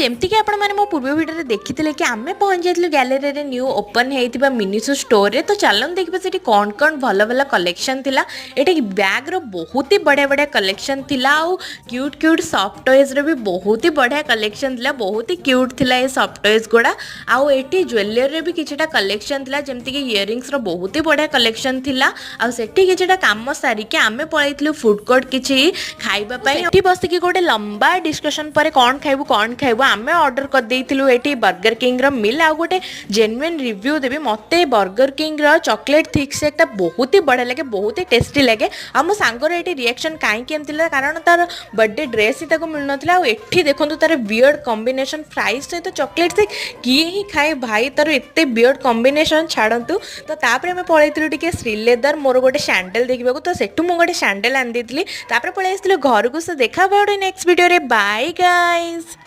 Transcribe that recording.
ଯେମିତିକି ଆପଣମାନେ ମୋ ପୂର୍ବ ଭିଡ଼ିଓରେ ଦେଖିଥିଲେ କି ଆମେ ପହଞ୍ଚି ଯାଇଥିଲୁ ଗ୍ୟାଲେରୀରେ ନ୍ୟୁ ଓପନ୍ ହେଇଥିବା ମିନିସୋ ଷ୍ଟୋରରେ। ତ ଚାଲନ୍ତୁ ଦେଖିବା ସେଠି କ'ଣ କ'ଣ ଭଲ ଭଲ କଲେକ୍ସନ୍ ଥିଲା। ଏଠି ବ୍ୟାଗ୍ର ବହୁତ ହି ବଢ଼ିଆ ବଢ଼ିଆ କଲେକ୍ସନ୍ ଥିଲା ଆଉ କ୍ୟୁଟ୍ କ୍ୟୁଟ୍ ସଫ୍ଟ ଟଏଜ୍ର ବି ବହୁତ ହି ବଢ଼ିଆ କଲେକ୍ସନ୍ ଥିଲା। ବହୁତ ହି କ୍ୟୁଟ୍ ଥିଲା ଏ ସଫ୍ଟ ଟଏଜ୍ ଗୁଡ଼ା। ଆଉ ଏଠି ଜୁଏଲେରୀରେ ବି କିଛିଟା କଲେକ୍ସନ୍ ଥିଲା, ଯେମିତିକି ଇୟରିଙ୍ଗସର ବହୁତ ହି ବଢ଼ିଆ କଲେକ୍ସନ୍ ଥିଲା। ଆଉ ସେଠି କିଛିଟା କାମ ସାରିକି ଆମେ ପଳେଇଥିଲୁ ଫୁଡ୍ କୋର୍ଟ କିଛି ଖାଇବା ପାଇଁ। ଏଠି ବସିକି ଗୋଟେ ଲମ୍ବା ଡିସ୍କସନ୍ ପରେ କ'ଣ ଖାଇବୁ, କ'ଣ ଖାଇବୁ, ଆମେ ଅର୍ଡ଼ର କରିଦେଇଥିଲୁ ଏଠି ବର୍ଗର କିଙ୍ଗର ମିଲ୍। ଆଉ ଗୋଟେ ଜେନୁଇନ୍ ରିଭ୍ୟୁ ଦେବି, ମୋତେ ବର୍ଗର କିଙ୍ଗର ଚକୋଲେଟ୍ ଥିକ୍ ସେକ୍ଟା ବହୁତ ହି ବଢ଼ିଆ ଲାଗେ, ବହୁତ ହି ଟେଷ୍ଟି ଲାଗେ। ଆଉ ମୋ ସାଙ୍ଗର ଏଠି ରିଆକ୍ସନ୍ କାହିଁକି ଏମିତି ଥିଲା, କାରଣ ତାର ବର୍ଥଡେ ଡ୍ରେସ୍ ହିଁ ତାକୁ ମିଳୁନଥିଲା। ଆଉ ଏଠି ଦେଖନ୍ତୁ ତାର ବିୟର୍ଡ କମ୍ବିନେସନ୍, ଫ୍ରାଇଜ୍ ସହିତ ଚକୋଲେଟ୍ ସେକ୍ କିଏ ହିଁ ଖାଏ ଭାଇ? ତାର ଏତେ ବିୟର୍ଡ କମ୍ବିନେସନ୍, ଛାଡ଼ନ୍ତୁ। ତ ତାପରେ ଆମେ ପଳେଇଥିଲୁ ଟିକେ ଶ୍ରୀଲେଦର ମୋର ଗୋଟେ ସ୍ୟାଣ୍ଡେଲ୍ ଦେଖିବାକୁ। ତ ସେଠୁ ମୁଁ ଗୋଟେ ସ୍ୟାଣ୍ଡେଲ୍ ଆଣିଦେଇଥିଲି। ତାପରେ ପଳେଇ ଆସିଥିଲୁ ଘରକୁ। ସେ ଦେଖା ହବ ଗୋଟେ ନେକ୍ସଟ ଭିଡ଼ିଓରେ। Bye guys.